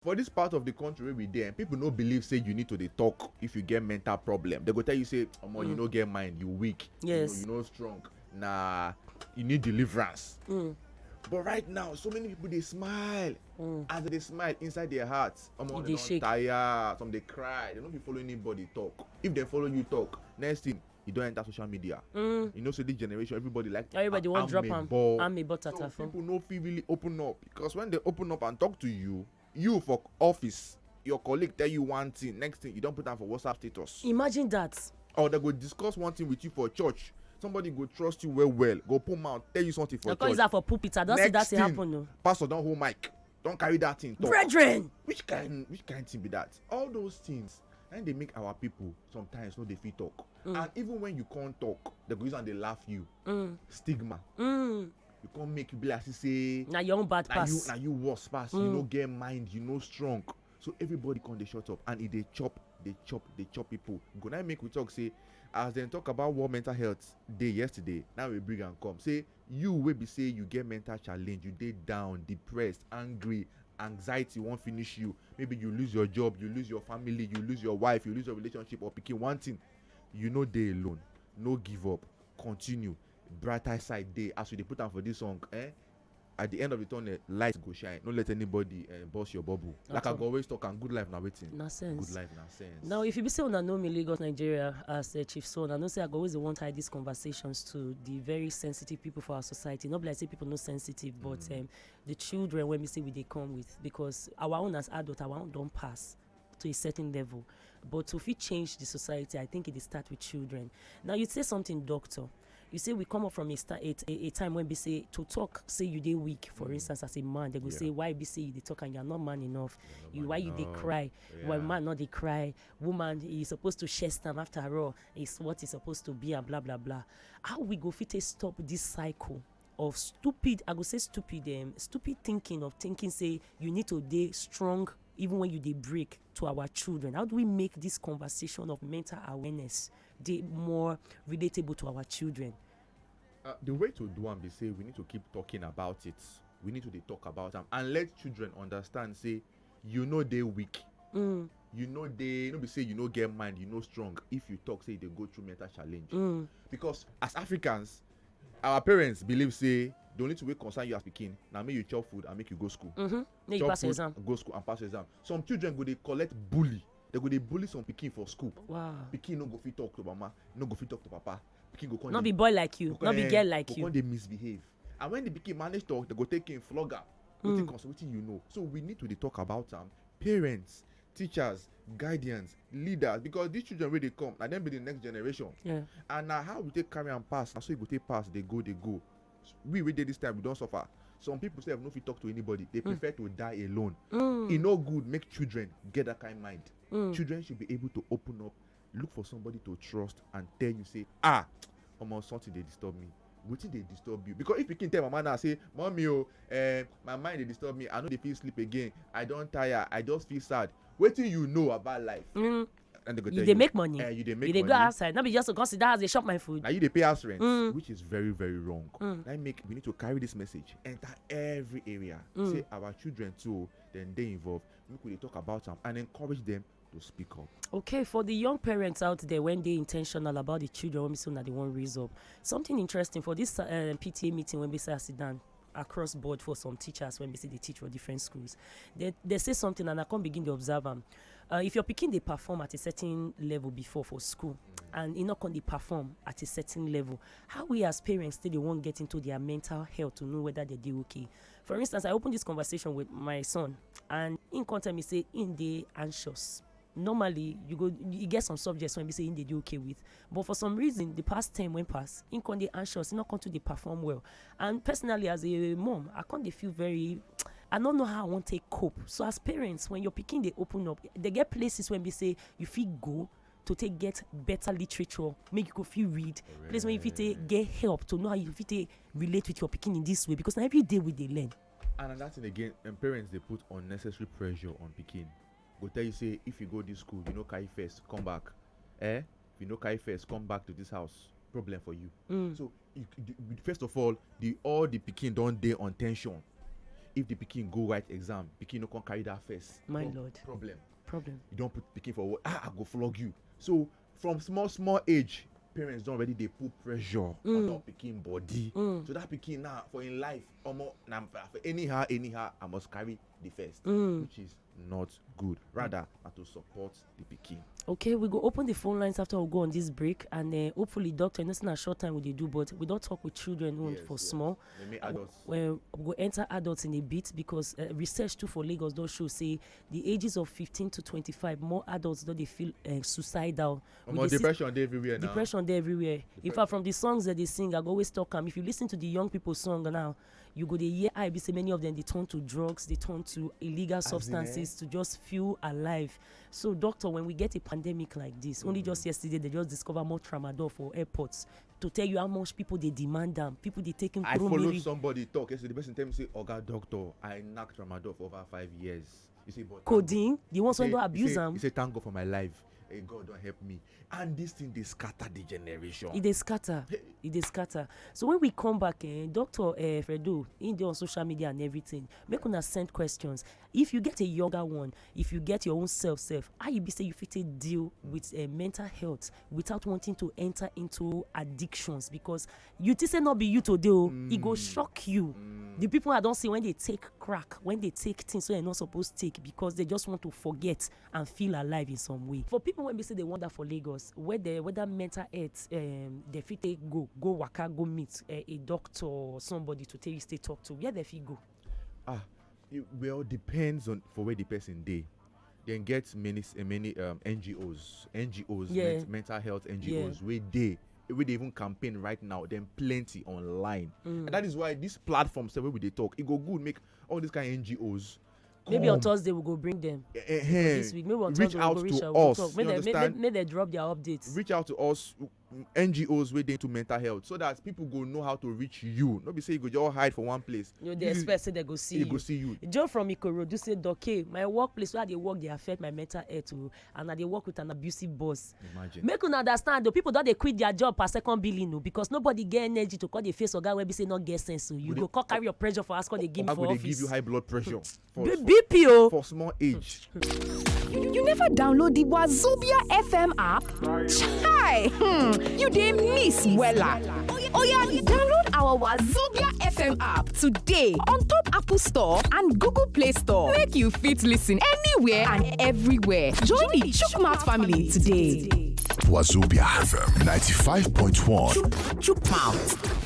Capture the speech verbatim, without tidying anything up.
For this part of the country where we there, people no believe say you need to dey talk if you get mental problem. They go tell you say, "Omo, you no get mind, you weak, you know, Yes. you no strong. Nah, you need deliverance." But right now, so many people dey smile. As they smile inside their hearts, omo, You they dey don shake. Tire. Some dey cry. They no fit follow anybody talk. If they follow you talk, next thing you don enter social media. You know, so this generation, everybody like Everybody wan drop am. Ball. Arm a ball So tatafo. People no fit really open up, because when they open up and talk to you, you for office, your colleague tell you one thing, next thing you don put am for WhatsApp status. Imagine that. Or they go discuss one thing with you for church. Somebody go trust you well well, go put mouth, tell you something for Of course, church. That for pulpit. I don see that Next thing thing, happen o. Pastor don hold mic, don carry that thing talk. Brethren. Which kind, which kind thing be that? All those things, and they make our people sometimes no dey fit talk. And even when you can't talk, they go use and they laugh you. Stigma. You can't make you be like say Na your own bad na you pass. na you worse pass. You no get mind, you no strong. So everybody come dey shut up, and e dey chop, dey chop, dey chop people. Go now make we talk say, as dem talk about World Mental Health Day yesterday, now we bring am come say, you wey be say you get mental challenge, you dey down, depressed, angry, anxiety wan finish you. Maybe you lose your job, you lose your family, you lose your wife, you lose your relationship or pikin. One thing, you no dey alone. No give up. Continue. Brighter side dey, as we dey put am for this song. Eh? At the end of the tunnel, light go shine. No let anybody uh, burst your bubble. Like At I all. go always talk, and good life na wetin? Na sense. Good life na sense. Now, if you be say una know me, Lagos, Nigeria, as uh, Chief Son, I know say I go always dey wan tie these conversations to the very sensitive people for our society. Not be like say people no sensitive, but um, the children when we say we dey come with, because our own as adult, our own don pass to a certain level. But to fit change the society, I think it dey start with children. Now, you say something, doctor. You say we come up from a, sta- a, a, a time when we say to talk, say you dey weak. For instance, as a man, they go Yeah. say, "Why be say you dey talk and you are not man enough? You're not You man why you dey enough. Cry? Why Yeah. Man not dey cry? Woman is supposed to share stand after all. It's what is supposed to be and blah blah blah." How we go fit take stop this cycle of stupid, I go say stupid, um, stupid thinking of thinking say you need to dey strong even when you dey break to our children? How do we make this conversation of mental awareness dey more relatable to our children? Uh, the way to do am be say we need to keep talking about it. We need to dey talk about am and let children understand say you no dey weak. You no dey, no be say you no get mind, you no strong if you talk say you dey go through mental challenge. Because as Africans, our parents believe say the only thing wey concern you as pikin na make you chop food and make you go school. Mm-hmm. Make you Chop pass food, exam. Go school and pass exam. Some children go dey collect bully. They go dey bully some pikin for school. Wow. Pikin no go fit talk to mama, no go fit talk to papa. Pikin go come Not dey be boy like you, go not be come- girl eh, like go you. Come dey misbehave. And when the pikin manage talk, they go take him flog am. Wetin concern wetin you know. So we need to dey talk about am. Parents, teachers, guardians, leaders, because these children wey dey come, na dem be the next generation. Yeah. And na how we take carry am pass, na so e go take pass, dey go, dey go. We wey dey this time, we don suffer. Some people sef no fit talk to anybody. They prefer to die alone. E no good make children get that kind mind. Children should be able to open up, look for somebody to trust and tell you say, "Ah, omo, something dey disturb me." Wetin dey disturb you? Because if pikin tell mama now say, "Mommy o, eh, my mind dey disturb me. I no dey fit sleep again. I don tire. I just feel sad." Wetin you know about life? Mm. And they go You tell dey make money. Eh, you dey make You dey money. Go outside. Not be just to come sit down house dey chop my food. Now you dey pay house rent, Mm. which is very, very wrong. Mm. Now make we need to carry this message, enter every area. Mm. Say our children too, then they involved. Make we dey talk about them and encourage them to speak up. Okay, for the young parents out there, when they intentional about the children, when we say na they wan raise up, something interesting for this uh, P T A meeting when we say I sit down across board for some teachers when we say they teach for different schools. They they say something and I come begin to observe them. Uh, if your pikin dey perform at a certain level before for school, and e no come dey perform at a certain level, how we as parents still dey wan get into their mental health to know whether they dey okay? For instance, I open this conversation with my son, and he come tell me say he dey anxious. Normally, you go, you get some subjects when we say he dey dey okay with, but for some reason, the past term when pass, he come dey anxious, he no come to dey perform well. And personally, as a mom, I come dey feel very, I don't know how I wan take cope. So as parents, when your pikin dey open up, they get places when we say you fit go to take get better literature, make you go fit read, place where you fit take get help to know how you fit take relate with your pikin in this way, because na every day we dey learn. And another thing again, um, parents dey put unnecessary pressure on pikin. Go tell you say if you go this school, you no carry first, come back. Eh? If you no carry first, come back to this house. Problem for you. Mm. So you, you, first of all, the all the pikin don dey on tension. if the pikin go write exam, pikin no come carry that first. My Pro- Lord. Problem. Problem. You don put pikin for what? Ah, I go flog you. So from small small age, parents don already dey put pressure Mm. on top pikin body. Mm. So that pikin now for in life, omo, na for anyhow anyhow I must carry the first, Mm. which is not good. Rather, na to support the pikin. Okay, we go open the phone lines after we go on this break, and uh, hopefully, doctor, you know, say na short time we dey do, but we don talk with children own Yes, for yes. small. Maybe adults. Well, we go enter adults in a bit because uh, research too for Lagos don show say the ages of fifteen to twenty-five, more adults don dey feel uh, suicidal. We Omo, dey see depression dey everywhere now. Depression dey everywhere. In Depression. Fact, from the songs that they sing, I go always talk am. If you listen to the young people song now, you go dey hear I be say many of them dey turn to drugs, they turn to illegal As in, substances eh? To just feel alive. So, doctor, when we get a pandemic like this, only Mm. just yesterday they just discover more tramadol for airports. To tell you how much people dey demand am, people dey take him I through follow milli- somebody talk yesterday. The person tell me say, "Oga doctor, I knack tramadol for over five years." You see, but Codeine, the ones he wey say- don he abuse say- am. He say, "Thank God for my life. Hey, God don help me." And this thing dey scatter the generation. E dey scatter. E dey scatter. So when we come back, eh, Doctor eh, Fredo, he dey on social media and everything. Make una send questions. If you get a younger one, if you get your own self, self, how you be say you fit take deal with uh, mental health without wanting to enter into addictions? Because you think say no be you today, oh, e go Mm. shock you. Mm. The people I don see when they take crack, when they take things wey they not supposed to take because they just want to forget and feel alive in some way. For people when be say they wander for Lagos, whether whether mental health um, they fit take go go waka go meet uh, a doctor or somebody to tell you stay talk to, where they fit go? Ah, it well depends on for where the person dey. Then get many s- eh, many um, N G Os, N G Os, Yeah. ment- mental health N G Os wey dey wey dey even campaign right now. Then plenty online, Mm. and that is why this platform sef wey we dey talk, e go good make all these kind N G Os Maybe on come. Thursday we go bring them. Eh, eh, For eh, this week, maybe on reach Thursday we out go to reach out. We'll us, talk. you Make they, make, make, understand? Make they drop their updates. Reach out to us, mm, N G Os wey dey into mental health, so that people go know how to reach you. No be say you go just hide for one place. You dey You- expect say they go see They you. Go see you. Joe from Ikorodu say, "Doc, my workplace where I dey work dey affect my mental health o, and I dey work with an abusive boss." Imagine. Make una understand, the people don dey quit their job per second billing o, because nobody get energy to call the face oga wey be say no get sense o. You Go dey- go call carry your pressure for house, call dey give me Oga for go dey office. Give you high blood pressure for, B- for, B P o. For small age. You never download the Wazobia F M app? Chai! Hmm, you dey miss wella. Oya, download our Wazobia F M app today on top Apple Store and Google Play Store. Make you fit listen anywhere and everywhere. Join the Chukmouth family today. Wazobia F M ninety-five point one. Chukmouth.